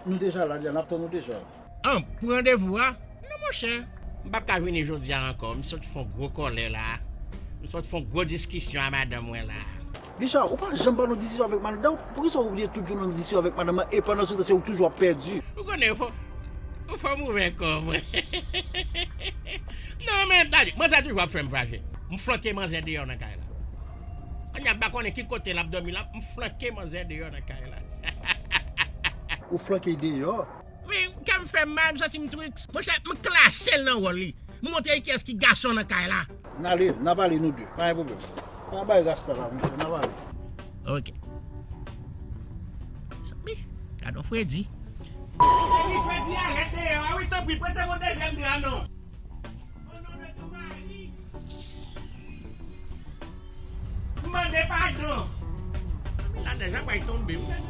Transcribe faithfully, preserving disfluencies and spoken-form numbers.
Nou deja la, Dja, n ap tann ou deja. An, pou randevou a? Non, monchè. M p ap ka vini jodi a ankò. M sot fè yon gwo kòlè la. M sot fè yon gwo diskisyon a madanm mwen la. Richard, ou pa janm pa nan diskisyon avèk madanm. Poukisa ou oblije toujou nan diskisyon avèk madanm nan e pandan se tan se ou toujou ap pèdi? Ou konnen, ou fò, ou fò m ouvè kò mwen. Non, men, tande, manzè toujou ap fè m fache. M flanke manzè deyò nan kay la. Kounye a, m pa konnen ki kote l ap dòmi la, m flanke manzè deyò nan kay la. Ou flanke l deyò? Wi, kè m fè m mal, m santi m trik. Monchè, m klase l nan wòl li. M montre l kiyès ki gason nan kay la. N ale, n ap ale nou de. Pa gen pwoblèm. Pa bay rasta la, monchè, n ap ale. Ok. Zanmi, gad on fredi. Zanmi, fredi a rèd deyò a wi, tanpri, prete m yon dezyèm dra non. O non de tou Mari. M mande padon. Zanmi, la nèj la pral tonbe wi.